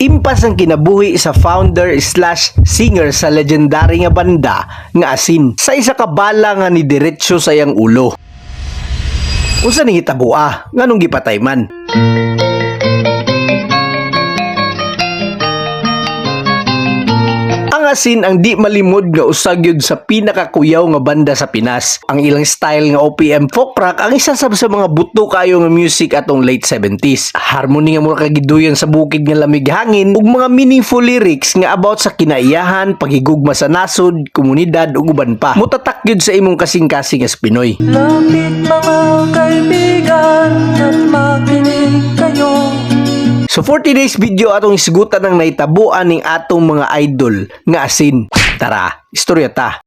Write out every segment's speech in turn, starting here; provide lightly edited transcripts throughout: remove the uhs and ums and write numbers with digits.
Impas ang kinabuhi sa founder/singer sa legendary nga banda nga Asin sa isa ka bala nga ni diretso sa iyang ulo. Unsa ning hitaboa? Nganong gipatay man? Ang Asin ang di malimod nga usa gyud sa pinakakuyaw nga banda sa Pinas. Ang ilang style nga OPM folk rock ang isa sab sa mga buto kayo nga music atong late 70s. Harmony nga mura kagiduyan sa bukid nga lamig hangin ug mga meaningful lyrics nga about sa kinaiyahan, paghigugma sa nasod, komunidad ug uban pa. Mutatak gyud sa imong kasing-kasing as Pinoy. Lapit, mga kaibigan, at makinig kayo. So for today's video, atong isgutan ang nahitabuan ning atong mga idol nga Asin. Tara, istorya ta.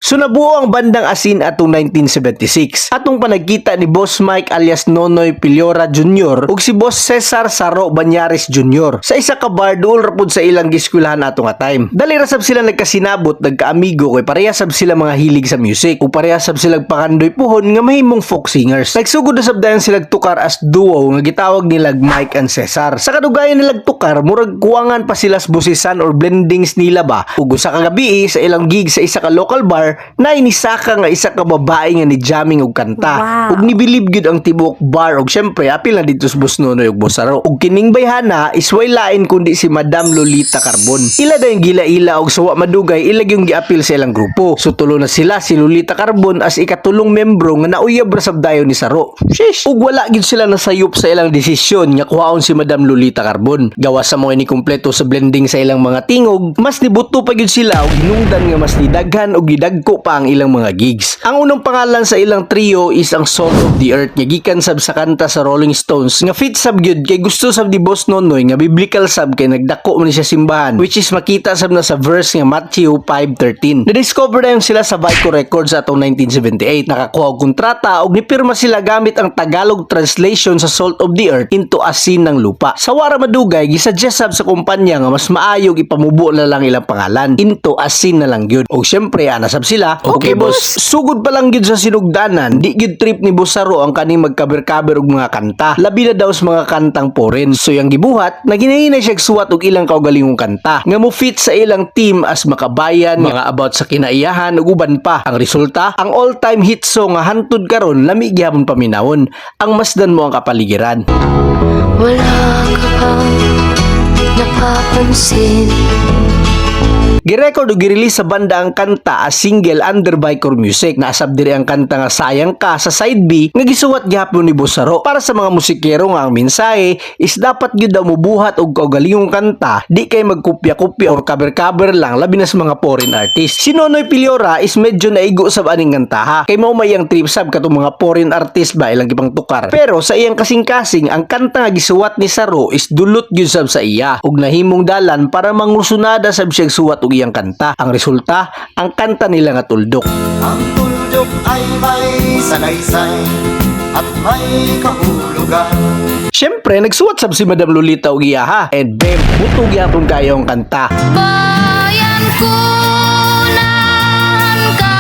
So nabuo ang bandang Asin atong 1976. Atong panagkita ni Boss Mike alias Nonoy Piliora Jr. ug si Boss Cesar Saro Banyares Jr. sa isa ka bar duol ra pud sa ilang giskwelahan ato nga time. Dali ra sab sila nagkasinabot, nagkaamigo kay pareha sab sila mga hilig sa music ug pareha sab sila pangandoy puhon nga mahimong folk singers. Nagsugod na sab dayon sila tukar as duo nga gitawag nilag Mike and Cesar. Sa kadugayan nilag tukar, murag kuwangan pa sila sa busisan or blendings nila ba. Ug usa ka gabi sa ilang gig sa isa ka local bar na inisaka nga isa ka babae nga ni jamming og kanta. Ug nibilib gyud ang tibuok bar ug syempre apil na didto sa Boss Nonoy ug Boss Saro. Ug kining bayhana is way lain kundi si Madam Lolita Carbon. Ila dayon gila-ila og suwa madugay ila gyung giapil sa ilang grupo. So tulo na sila, si Lolita Carbon as ikatulong membro nga nauyab ra sab dayon ni Saro. Sheesh. Ug wala gyud sila nasayop sa ilang desisyon nga kuhaon si Madam Lolita Carbon. Gawas sa mga ni kumpleto sa blending sa ilang mga tingog, mas nibuto pa gyud sila og hinungdan nga mas nidaghan og nidagko pa ang ilang mga gigs. Ang unang pangalan sa ilang trio is ang Salt of the Earth nga gikan sab sa kanta sa Rolling Stones nga fit sab gyud kay gusto sab ni Boss Nonoy nga biblical sab kay nagdako man siya simbahan, which is makita sab na sa verse nga Matthew 5:13. Na-discover na sila sa Vico Records atong 1978. Nakakuha og kontrata og nipirma sila gamit ang Tagalog translation sa Salt of the Earth into Asin ng Lupa. Sa wara madugay, gisuggest sab sa kumpanya nga mas maayog ipamubo na lang ilang pangalan into Asin na lang gyud. Og syempre ana sab sila, "Okay, boss." Sugod pa lang gyud sa sinugdanan, di gyud trip ni Boss Saro ang kaning magkaber-kaber og mga kanta. Labi na daw sa mga kantang foreign. So yang gibuhat, naginahinay siya suwat og ilang kaugalingong kanta nga mo fit sa ilang team as makabayan, mga about sa kinaiyahan ug uban pa. Ang resulta, ang all-time hit song nga hantud karon lami gihapon paminawon, ang Masdan Mo ang Kapaligiran. Wala ka bang napapansin? Girecord ug girelease sa banda ang kanta as single under Vicor Music. Naasab diri ang kanta nga Sayang Ka sa side B nga gisuwat gihapon ni Boss Saro. Para sa mga musikero nga ang mensahe is dapat gyud daw mubuhat og kaugalingong kanta, di kay magkopya-kopya or cover-cover lang, labi na sa mga foreign artist. Si Nonoy Piliora is medyo naigo sab aning kantaha kay mao may ang trip sab katong mga foreign artist ba ilang gipang tukar. Pero sa iyang kasing-kasing, ang kanta nga gisuwat ni Saro is dulot gyud sab sa iya ug nahimong dalan para mangrusunada sab siya suwat og iyang kanta. Ang resulta, ang kanta nila nga Tuldok. Ang tuldok ay may salaysay at may kahulugan. Siyempre, nagsuwat sab si Madam Lolita og iyaha. And bam, buto gyapon kayo ang kanta. Bayan ko, nahan ka.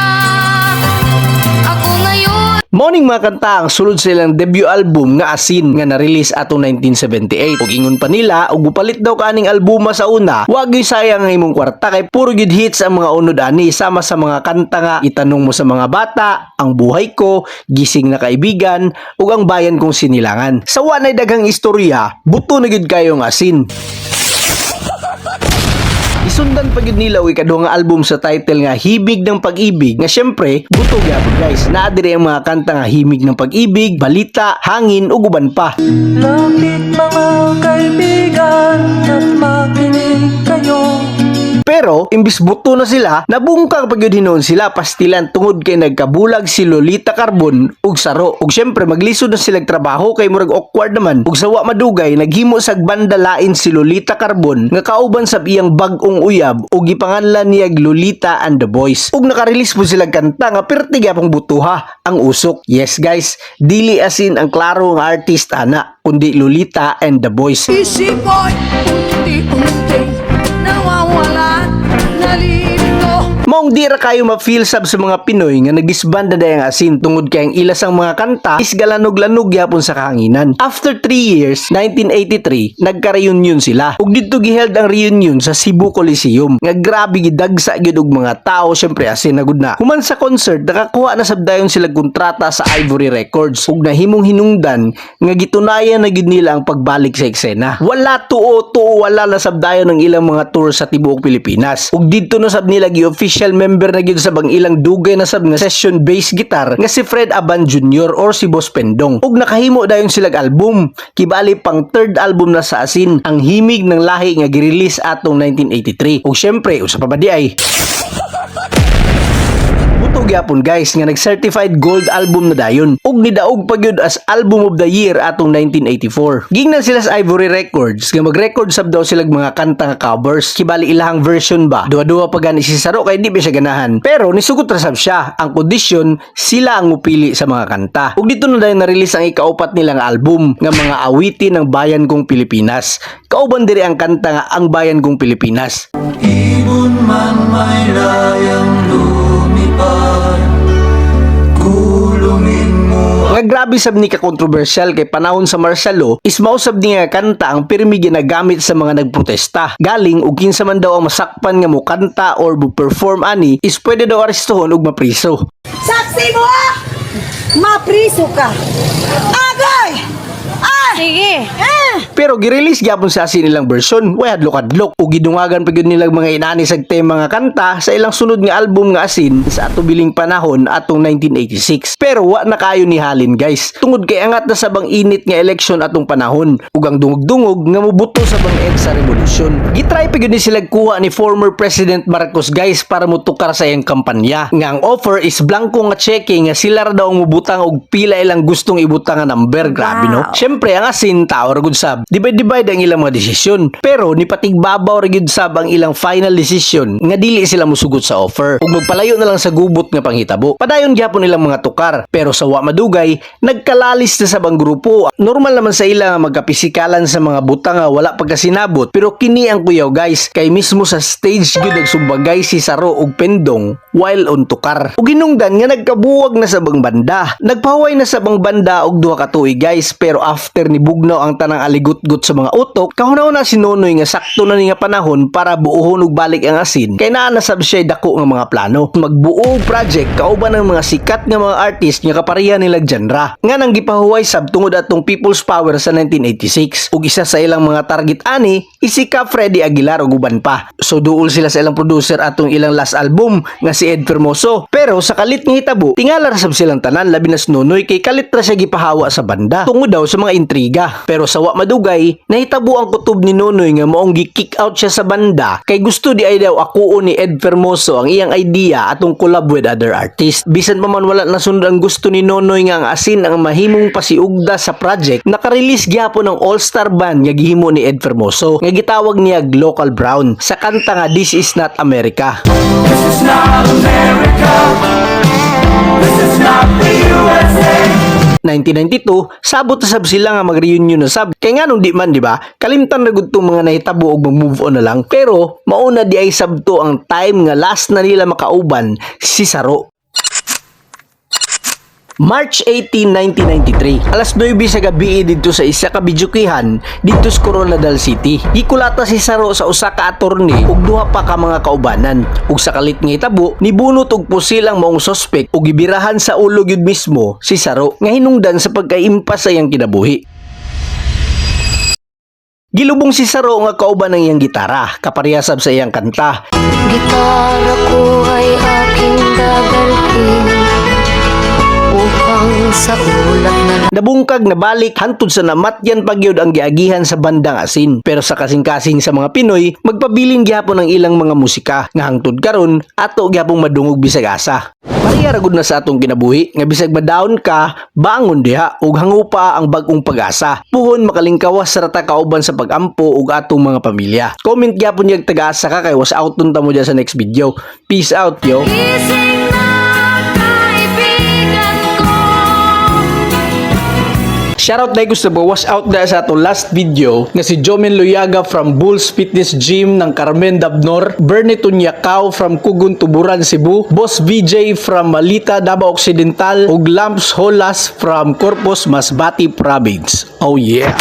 Ako ngayon Mao ning mga kanta ang sulod sa ilang debut album nga Asin nga na-release atong 1978. Ug ingon pa nila, ug mupalit daw kaning albuma sa una, wag gyud sayang ang imong kwarta kay puro gyud hits ang mga unod ani, sama sa mga kanta nga Itanong Mo sa Mga Bata, Ang Buhay Ko, Gising na Kaibigan, ug Ang Bayan Kong Sinilangan. Sa wa nay daghang istorya, buto na gyud kayo ang Asin. Isundan pa gyud nila og ikaduha nga album sa title nga Himig ng Pag-ibig nga syempre buto gyapon, guys. Naa diri ang mga kanta nga Himig ng Pag-ibig, Balita, Hangin ug uban pa. Lapit, mga kaibigan, at makinig kayo. Pero imbis buto na sila, nabungkang pa gyud hinuon sila pastilan tungod kay nagkabulag si Lolita Carbon ug Saro. Ug syempre maglisod na sila trabaho kay murag awkward naman. Ug sa wa madugay naghimo sag banda lain si Lolita Carbon nga kauban sab iyang bag-ong uyab ug gipanganlan niya Lolita and the Boys. Ug naka-release po sila kanta nga perti gyapong butuha, ang Usok. Yes guys, dili Asin ang klaro nga artist ana kundi Lolita and the Boys. Isip ko'y unti-unti nawawala, nalilito. Maong Nganong di ra kayo ma-feel sab sa mga Pinoy nga nag-disband na diay ang Asin tungod kay ang ilasang mga kanta is galanog-lanog gyapon sa kahanginan. After 3 years, 1983, nagka-reunion sila. Ug didto giheld ang reunion sa Cebu Coliseum. Nga grabe gidagsa gyud og mga tao, syempre Asin na gud na. Human sa concert, nakakuha na sab dayon sila kontrata sa Ivory Records ug nahimong hinungdan nga gitunayan na gyud nila ang pagbalik sa eksena. Wala tuo tuo wala na sab dayon ang ilang mga tour sa tibuok Pilipinas. Ug didto na sab nila gi-official member na gyud sab ang ilang dugay na sab nga session bass guitar nga si Fred Aban Jr. or si Boss Pendong. Ug nakahimo dayon sila album. Kibali pang third album na sa Asin, Ang Himig ng Lahi, nga gi-release atong 1983. Ug syempre, usa pa ba di ay buto gyapon, guys, nga nag-certified gold album na dayon ug nidaog pa gyud as Album of the Year atong 1984. Gingnan sila sa Ivory Records nga mag-record sab daw sila mga kanta nga covers. Kibali ilahang version ba. Duwa-duwa pa gani si Saro kay di ba siya ganahan. Pero nisugot ra sab siya. Ang kondisyon, sila ang mupili sa mga kanta. Ug dito na dayon na-release ang ikaupat nilang album nga Mga Awitin ng Bayan Kong Pilipinas. Kauban diri ang kanta nga Ang Bayan Kong Pilipinas. Ibon man may layang lumipad, kulungin mo. Nga grabe sab ni ka-controversial kay panahon sa martial law is mao sab ni nga kanta ang pirmi ginagamit sa mga nagprotesta. Galing og kinsa man daw ang masakpan nga mokanta or mo perform ani is pwede daw arestuhon ug mapriso. Saksi mo ah! Mapriso ka! Agay! Ay! Sige. Eh! Pero girelease gyapon sa Asin ilang version, way hadlok-hadlok ug gidungagan pa gyud nilang mga inani sa tema nga kanta sa ilang sunod nga album nga Asin sa atubiling panahon atong 1986. Pero wa na kayo ni halin, guys. Tungod kay angat na sa bang init nga eleksyon atong panahon ug ang dungog-dungog nga mobuto sa bang EDSA Revolution. Gitry pa gyud ni sila kuha ni former President Marcos, guys, para motukar sa iyang kampanya. Nga ang offer is blanco nga cheque nga sila ra daw ang mobutang og pila ilang gustong ibutang nga number. Grabe, no? Syempre ang Asin, tao ra gud sab. Divide-divide ang ilang mga desisyon. Pero nipatigbabaw ra gyud sab ang ilang final decision nga dili sila musugot sa offer ug magpalayo na lang sa gubot nga panghitabo. Padayon gyapon ilang mga tukar. Pero sa wa madugay, nagkalalis na sab ang grupo. Normal naman sa ila nga magkapisikalan sa mga butang nga wala pagkasinabot. Pero kini ang kuyaw, guys, kay mismo sa stage gyud nagsumbagay si Saro ug Pendong while on tukar. Ug hinungdan nga nagkabuwag na sa bang banda. Nagpahuway na sa bang banda og 2 ka tuig, guys, pero after ni bugnaw ang tanang aligutgot sa mga utok, kahunaw na si Nonoy nga sakto na ni nga panahon para buohon og balik ang Asin kay naa na sab siya dako nga mga plano. Magbuo og project kauban ng mga sikat nga mga artist nga kapareha nila genre. Nga nang gipahuway sab tungod atong People's Power sa 1986. Ug isa sa ilang mga target ani is si Ka Freddie Aguilar ug uban pa. So duol sila sa ilang producer atong ilang last album nga si Ed Fermoso. Pero sa kalit nga hitabo, tingala ra sab silang tanan, labi na si Nonoy, kay kalit ra siya gipahawa sa banda tungod daw sa mga intriga. Pero sa wa madugay, nahitabo ang kutob ni Nonoy nga maong gi-kick out siya sa banda kay gusto di ay daw akuon ni Ed Fermoso ang iyang idea atong collab with other artists. Bisan pa man wala nasunod ang gusto ni Nonoy nga ang Asin ang mahimong pasiugda sa project, naka-release gyapon ang all-star band nga gihimo ni Ed Fermoso nga gitawag niya Local Brown sa kanta nga This Is Not America. This is not America. This is not the USA. 1992, sabot na sab sila nga mag-reunion na sab. Kay nganong di man, di ba? Kalimtan ra gud tong mga nahitabo og mag-move on na lang. Pero mauna di ay sabto ang time nga last na nila makauban si Saro. March 18, 1993. Alas 9 sa gabi didto sa isa ka videokehan didto sa Koronadal City. Gikulata si Saro sa usa ka attorney ug duha pa ka mga kaubanan. Ug sa kalit nga hitabo, nibunot og pusil ang maong suspect ug gibirahan sa ulo gyud mismo si Saro nga hinungdan sa pagkaimpas sa iyang kinabuhi. Gilubong si Saro nga kauban ng iyang gitara, kaparehasab sa iyang kanta. Gitara ko ay aking dadalhin upang sa ulap na Nabungkag na balik hantod sa namatyan pagyud ang giagihan sa bandang Asin. Pero sa kasing-kasing sa mga Pinoy, magpabilin gihapon ang ilang mga musika nga hangtod karon ato gihapong madungog bisag asa. Pareha ra gud na sa atong kinabuhi nga bisag ma-down ka, bangon diha ug hangupa ang bag-ong pag-asa. Puhon makalingkawas ra ta kauban sa pag-ampo ug atong mga pamilya. Comment gyapon yag taga-asa ka kay was out ta mo dyan sa next video. Peace out, yo. Gising na, kaibigan ko. Shoutout dahil gusto ba wash out na sa atong last video nga si Jomen Luyaga from Bulls Fitness Gym ng Carmen Dabnor, Bernie Tunyakaw from Kugon Tuburan, Cebu, Boss VJ from Malita, Davao Occidental, ug Lamps Holas from Corpus, Masbate Province. Oh yeah!